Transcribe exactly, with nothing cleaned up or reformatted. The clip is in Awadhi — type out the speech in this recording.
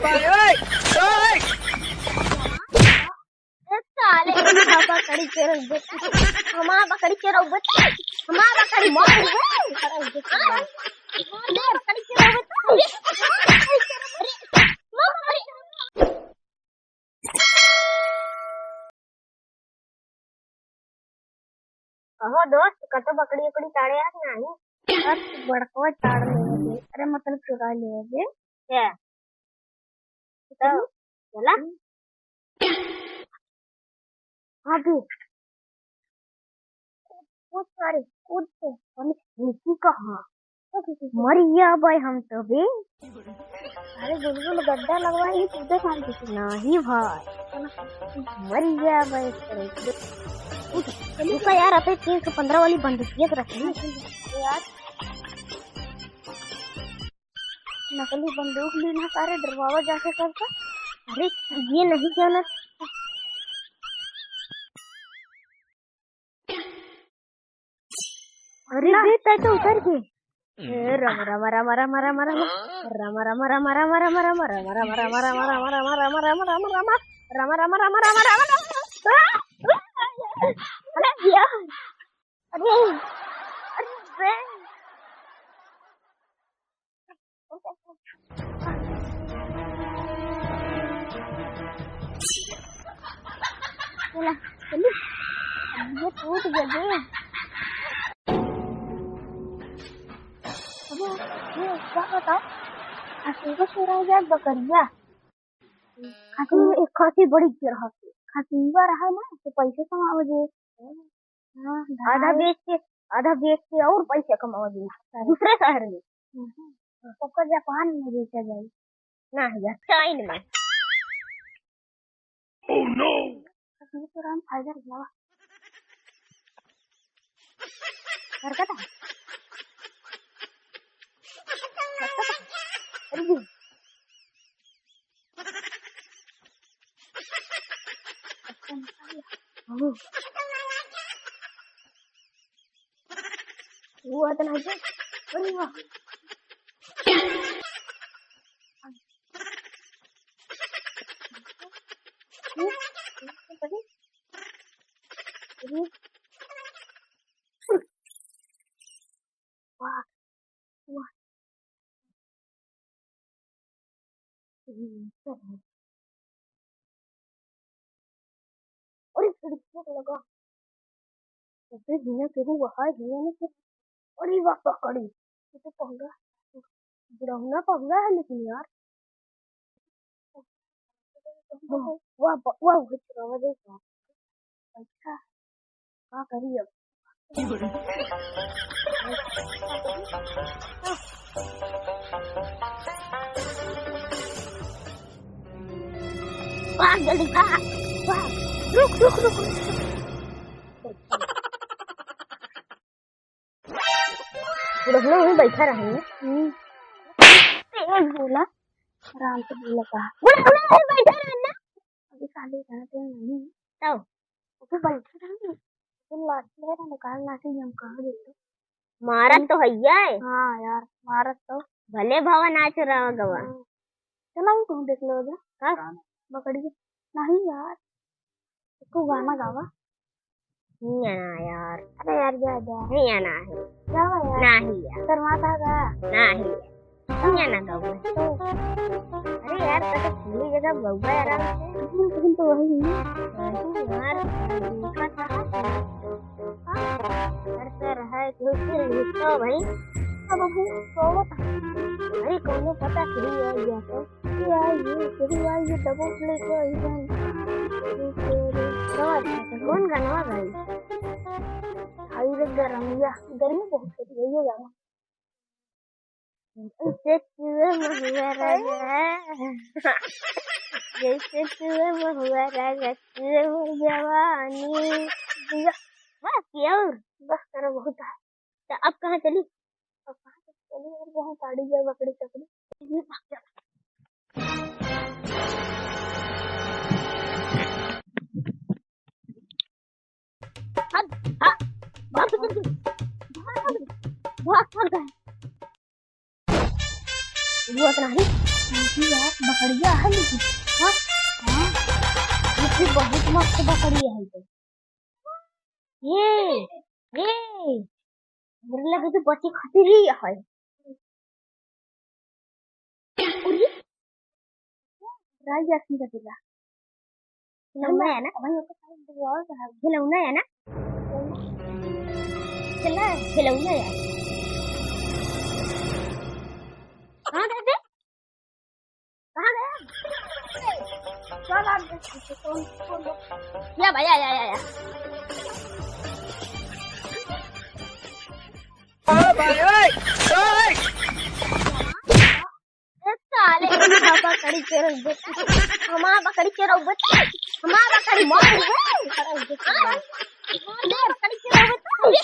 ए साले, हमार बकरी चोरउबे, हमार बकरी चोरउबे, हमार बकरी मार दे, हमार बकरी चोरउबे। कहो दोस्त, कतो बकरी उकरी ताड़े आ कि नाही? अरे बड़कवा ताड़ लेवे दे। अरे मतलब चुरा लेवे दे। क्या? तो बोला? हाँ भी। कूद सारे, कूद से। अरे रुकी कहाँ? मर गया भाई हम तो बे। अरे बुलबुल गड्ढा लगवाई, कूदे खान की। नहीं भाई, मर गया भाई। रुका यार, अपने तीन सौ पन्द्रह वाली बंदूकिया तो रखी है यार। नकली बंदूक ली ना सारे, डरवावा जाके सबका। अरे ये नहीं जाना। अरे ना। बे, तै तो उतर के। ए, राम, राम, राम। अरे यार। अरे, अरे बे। चला, चली। अब ये टूट गया बे। अबे, ये क्या बताओ? खसीवा चुरा गया बकरिया। खसीवा, एक खसी बड़ी चुरा है। खसीवा रहा ना, तो पैसे कमावे जे। हाँ, आधा भाई। बेच के, आधा बेच के और पैसा कमावा जाई दूसरे शहर में। हम्म। सबका जापान में बेचा जाई। ना यार, चाइन में। Oh no! ये तो राम फायदा रहा। हरकत है। अरे जी। वो आता ना, अरे वाह। वाह, वाह। हम्म, चल। अरे, खिड़की लगा। अबे, हियाँ केहू बा, हियाँ नहीं केहू। अरे, वाह, पकड़ी। ये तो पगला, बुढ़ौना पगला है, लेकिन यार। वाह, वाह, वाह, वाह, चुरावा दे का। अच्छा, का करी अब? भाग जल्दी भाग, भाग। रुक, रुक, रुक, रुक। बुढ़ऊ वहीं बैठा रहे। हम्म। तेज बोला, आराम से बोला कहा। बुढ़ऊ वहीं बैठा रहे ना। अभी साले रहते नहीं। तब? ओके बैठा रहे। तुम लाठी है ना, निकाल लाठी, हम कहाँ देते? मारत तो हैया है। हाँ यार, मारत तो। भले भवा नाच रहा गवा। हाँ। चला, वो कहूँ देख लो जा। का? बकरी। नहीं यार। तू गाना गावा। हियाँ ना यार। अरे यार, जा, जा। हियाँ ना है। जावा यार। नाही यार। शर्माता का? नाही यार। हियाँ ना गावा। तो अरे यार, तो, तो खुली जगह गौबा आराम से। हम्म, लेकिन तो वही है। नहीं यार, देखा था। हाँ? अरे सर, है, क्यों फिर घुसता भाई? अब अभी सोवत है। अरे, कौनो पता चली आ गया तो। ये आई, ये, ये आई, ये double play को एकदम। कौन गाना भाई? हाय रे गरमिया, गर्मी बहुत होती है, ये गाना। जैसे चुए महुआ राजा, जैसे चुए महुआ राजा, चुए मोर जवानी। वाह, की और? बस, करो, बहुत है। तो अब कहाँ चली? अब कहाँ चली? और बहुत साड़ी है, बकरी चकरी। हट, हट, भाग, भाग, भाग, भाग, भाग, भाग। वो अपना ही, यार, बकरिया है लेकिन। हाँ? हाँ। ये भी बहुत मस्त बकरिया है तो। ये, ये, हमरे लगे तो बच्चे खातिर ही है। अरे, राई जाती का दिला। खिलौना है ना? वही होता है, वो और कहाँ? खिलौना है ना? खिलौना, खिलौना है। कहाँ गए थे? कहाँ गया? चल, आप देख, कौन, कौन लोग? या भाई, या, या, या, या। ओ भाई, ओए, ओए। ए साले, हमार बकरी के रख दे। हमार बकरी के रख दे। हमार बकरी मार दे। हमार बकरी के रख दे।